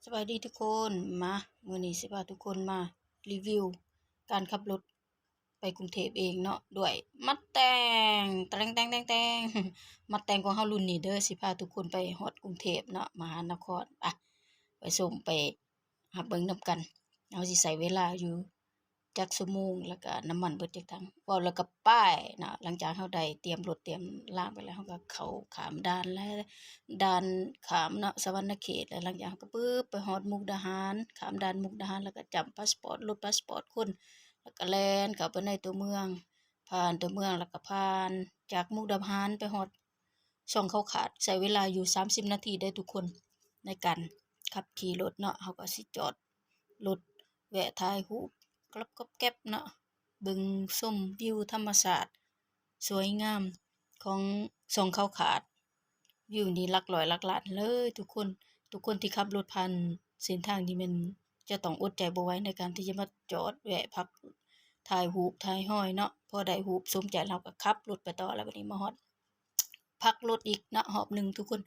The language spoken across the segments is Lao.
ສະບາຍດີທຸກຄົນ ມາ ມື້ນີ້ຊິພາທຸກຄົນມາຣີວິວການຂັບລົດໄປກຸງເທບເອງເນາະ ດ້ວຍມັດແຕງ ແຕງ ແຕງ ແຕງ ແຕງ ມັດແຕງຂອງເຮົາລຸ້ນນີ້ເດີ ຊິພາທຸກຄົນໄປຮອດກຸງເທບເນາະ ມະຫານະຄອນ ໄປ ໄປຊົມ ໄປຮັບເບິ່ງນຳກັນ ເຮົາຊິໃຊ້ເວລາຢູ່ ຈັກຊົ່ວໂມງ ແລ້ວກະນ້ຳມັນເບິດຈັກຖັງ ເວົ້າແລ້ວກະໄປເນາະ. ຫຼັງຈາກເຮົາໄດ້ຕຽມລົດຕຽມລາງໄປແລ້ວ ເຮົາກະເຂົ້າຂ້າມດ່ານແລ້ວ ດ່ານຂ້າມເນາະ ສະຫວັນນະເຂດ ແລ້ວຫຼັງຈາກເຮົາກະປຶບໄປຮອດມຸກດາຫານ ຂ້າມດ່ານມຸກດາຫານ ແລ້ວກະຈ້ຳພາສປອດ ລົດພາສປອດຄົນ ແລ້ວກະແລ່ນເຂົ້າໄປໃນຕົວເມືອງ ຜ່ານຕົວເມືອງ ແລ້ວກະຜ່ານຈາກມຸກດາຫານໄປຮອດ ຊ່ອງເຂົາຂາດ ໃຊ້ເວລາຢູ່ສາມສິບນາທີເດີທຸກຄົນ ໃນການຂັບຂີ່ລົດເນາະ. ເຮົາກະຊິຈອດລົດແວະຖ່າຍຮູບກອບໆແກັບເນາະ ເບິ່ງຊົມວິວທຳມະຊາດສວຍງາມຂອງຊ່ອງເຂົາຂາດ. ວິວນີ້ຫຼັກຮ້ອຍຫຼັກລ້ານເລີຍທຸກຄົນ. ທຸກຄົນທີ່ຂັບລົດຜ່ານເສັ້ນທາງນີ້ແມ່ນຈະຕ້ອງອົດໃຈບໍ່ໄຫວໃນການທີ່ຈະມາຈອດແວະພັກຖ່າຍຮູບຖ່າຍຮອຍເນາະ. ພໍໄດ້ຮູບສົມໃຈແລ້ວ ເຮົາກະຂັບລົດໄປຕໍ່ ແລ້ວບາດນີ້ມາຮອດ ພັກລົດອີກເນາະ ຮອບໜຶ່ງທຸກຄົນ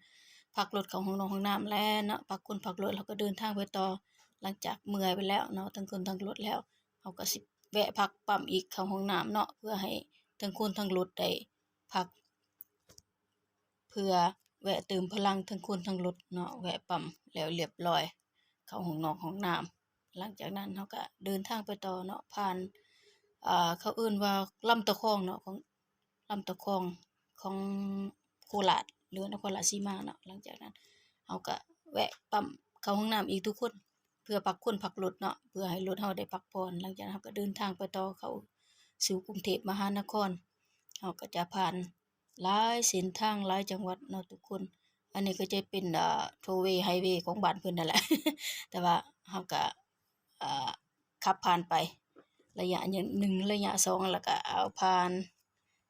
ພັກລົດເຂົ້າຫ້ອງນອນຫ້ອງນ້ຳແລ້ວເນາະ ພັກຄົນພັກລົດ ເຮົາກະເດີນທາງໄປຕໍ່. ຫຼັງຈາກເມື່ອຍໄປແລ້ວເນາະ ທັງຄົນທັງລົດແລ້ວ ເຮົາກະຊິແວະພັກປ້ຳອີກ ເຂົ້າຫ້ອງນ້ຳເນາະ ເພື່ອໃຫ້ທັງຄົນທັງລົດໄດ້ພັກ ເພື່ອແວະເຕີມພະລັງທັງຄົນທັງລົດເນາະ ແວະປ້ຳແລ້ວລຽບຮ້ອຍ ເຂົ້າຫ້ອງນອນຫ້ອງນ້ຳ. ຫຼັງຈາກນັ້ນເຮົາກະເດີນທາງໄປຕໍ່ເນາະ ຜ່ານ ເຂົາເອີ້ນວ່າລຳຕະຄອງເນາະ ຂອງ ລຳຕະຄອງຂອງໂຄລາດ ຫຼືນະຄອນລາດສີມາເນາະ. ຫຼັງຈາກນັ້ນເຮົາກະແວະປ້ຳເຂົ້າຫ້ອງນ້ຳອີກທຸກຄົນ ເພື່ອພັກຄົນພັກລົດເນາະ ເພື່ອໃຫ້ລົດເຮົາໄດ້ພັກຜ່ອນ. ຫຼັງຈາກນັ້ນເຮົາກະເດີນທາງໄປຕໍ່ເຂົ້າສູ່ກຸງເທບມະຫານະຄອນ ເຮົາກະຈະຜ່ານຫຼາຍເສັ້ນທາງຫຼາຍຈັງຫວັດເນາະທຸກຄົນ. ອັນນີ້ກະຈະເປັນ ເອີ ໂທເວໄຮເວຂອງບ້ານເພິ່ນນັ້ນແຫຼະ ແຕ່ວ່າເຮົາກະ ເອີ ຂັບຜ່ານໄປໄລຍະໜຶ່ງ ໄລຍະສອງ ແລ້ວກະເອົາຜ່ານ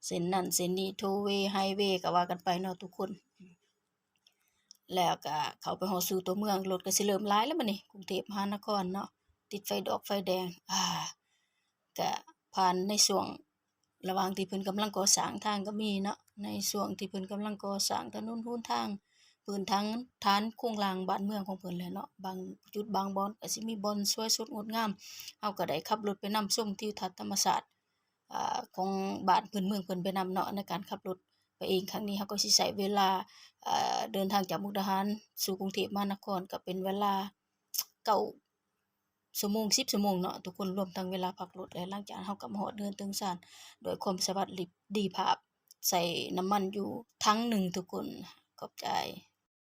ເສັ້ນນັ້ນເສັ້ນນີ້ ໂທເວໄຮເວກະວ່າກັນໄປເນາະທຸກຄົນ. ແລ້ວກະເຂົ້າໄປຮອດສູ່ຕົວເມືອງ ລົດກະຊິເລີ່ມຫຼາຍແລ້ວບາດນີ້ ກຸງເທບມະຫານະຄອນເນາະ ຕິດໄຟດອກໄຟແດງ ອາ ກະຜ່ານໃນຊ່ວງ ລະຫວ່າງທີ່ເພິ່ນກຳລັງກໍ່ສ້າງທາງກະມີເນາະ ໃນຊ່ວງທີ່ເພິ່ນກຳລັງກໍ່ສ້າງຖະໜົນຫົນທາງ ພື້ນຖານ ຖານໂຄງລ່າງບ້ານເມືອງຂອງເພິ່ນແຫຼະເນາະ ບາງຈຸດບາງບ່ອນກະຊິມີບ່ອນສວຍສົດງົດງາມ. ເຮົາກະໄດ້ຂັບລົດໄປນຳຊົມທິວທັດທຳມະຊາດ ອາ ຂອງບ້ານເພິ່ນເມືອງເພິ່ນໄປນຳເນາະ. ໃນການຂັບລົດໄປເອງຄັ້ງນີ້ ເຮົາກະຊິໃຊ້ເວລາ ເດີນທາງຈາກມຸກດາຫານສູ່ກຸງເທບມະຫານະຄອນ ກະເປັນເວລາເກົ້າ ຊົ່ວໂມງ ສິບຊົ່ວໂມງເນາະທຸກຄົນ ລວມທັງເວລາພັກລົດ ແລະ ຫຼັງຈາກນັ້ນເຮົາກະມາຮອດເຮືອນເຖິງຊານ ດ້ວຍຄວາມສະຫວັດດີພາບ ໃສ່ນ້ຳມັນຢູ່ຖັງໜຶ່ງທຸກຄົນ. ຂອບໃຈ.